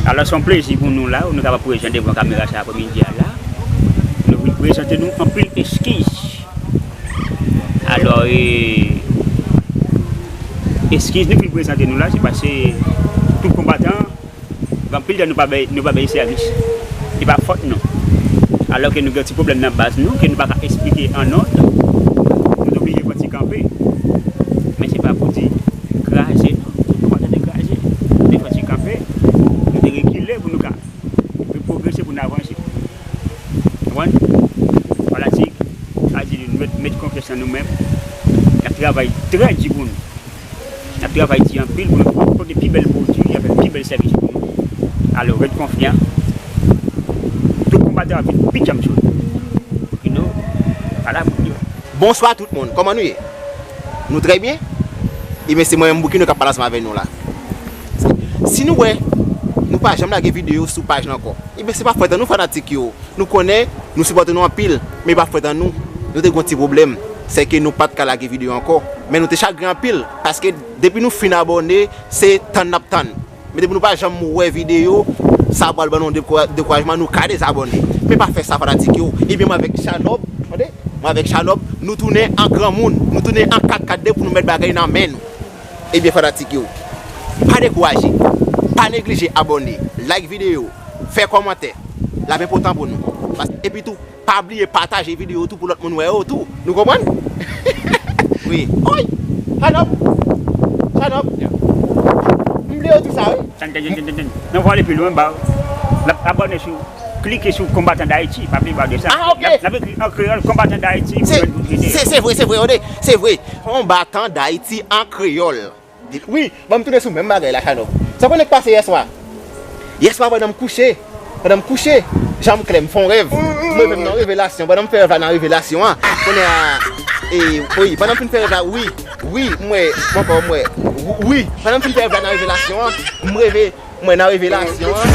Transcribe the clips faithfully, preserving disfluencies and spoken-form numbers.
Alò, se yon plezi pou nou la, nou kapab prezan devan kamera sa aprèmidi a la. Nou vin prezante nou anpil eskiz. Alò, e, eskiz nou vin prezante nou la, se paske tout konbatan, gen anpil tan nou pa bay, nou pa bay sèvis. Se pa fòt nou. Alò ke nou gen ti pwoblèm nan baz nou, ke nou pa ka esplike an nòt, nou te oblije fè ti kanpe. Men se pa pou di kraze, non. Tout konbatan te kraze. Nou te fè ti kanpe, nou te rekile pou nou ka pwogrese, pou n avanse. Konprann? Fanatik, a di nou, met, met konfyans nan nou menm. N ap travay trè di pou nou. N ap travay di anpil pou nou pote pi bèl pwodui, avèk pi bèl sèvis pou nou. Alò, ret konfyan. Tout konbatan ap vin pi djanm sou nou. Pou ki nou pa la pou yo. Bonswa tout moun, kòman nou ye? Nou trè byen? Ebyen, se mwen menm Boukino k ap pale ansanm avèk nou la. Si nou wè nou pa janm lage videyo sou paj la ankò, ebyen, se pa fòt an nou, fanatik yo. Nou konnen nou sipòte nou anpil, men pa fòt an nou. Nou te gen yon ti pwoblèm, se ke nou pa t ka lage videyo ankò. Men nou te chagren anpil, paske depi nou fin abòne, se tann n ap tann. Men depi nou pa janm wè videyo, sa pral ban nou dekoura-, dekourajman, nou ka dezabòne. Men pa fè sa, fanatik yo. Ebyen, mwen avèk Chanòb, tande, mwen avèk Chanòb, nou tounen an granmoun, nou tounen an kat kat de pou nou mèt bagay nan men nou. Ebyen, fanatik yo, pa dekouraje, pa neglije abòne, like videyo, fè kòmantè, l ap enpòtan pou nou. Pas-, epi tou, pa bliye pataje videyo tou pou lòt moun wè yo tou. Nou konprann? Wi. Oy! Chanòb! Chanòb! M bliye di sa, wi. Tann, tann, tann, tann, tann. Nan vwale pi lwen, ba, l ap abòne sou, klike sou Konbatan Dayiti, pa bliye ba de sa. Ah, ok. L ap, l ap ekri an kreyòl, Konbatan Dayiti, pou Se, jwenn tout videyo. Se, se vre, se vre, tande, se vre. Konbatan Dayiti an kreyòl. Wi, ban m tounen sou menm bagay la, Chanòb. Sa w konnen k pase yèswa? Yèswa pandan m kouche, pandan m kouche, jan m klè, m fè yon rèv. M reve m nan revelasyon. Pandan m fè rèv la nan revelasyon an, kounye a, e, wi, pandan m fin fè rèv la, wi, wi, m wè, m ankò, m wè, wi, pandan m fin fè rèv la nan revelasyon an, m reve, m wè nan revelasyon an,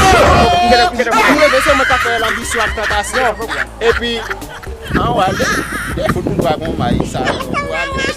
m reve se mwen k ap fè lanbisyon ak tantasyon. Epi, an w ale, e fout moun pa gon may sa, w ale.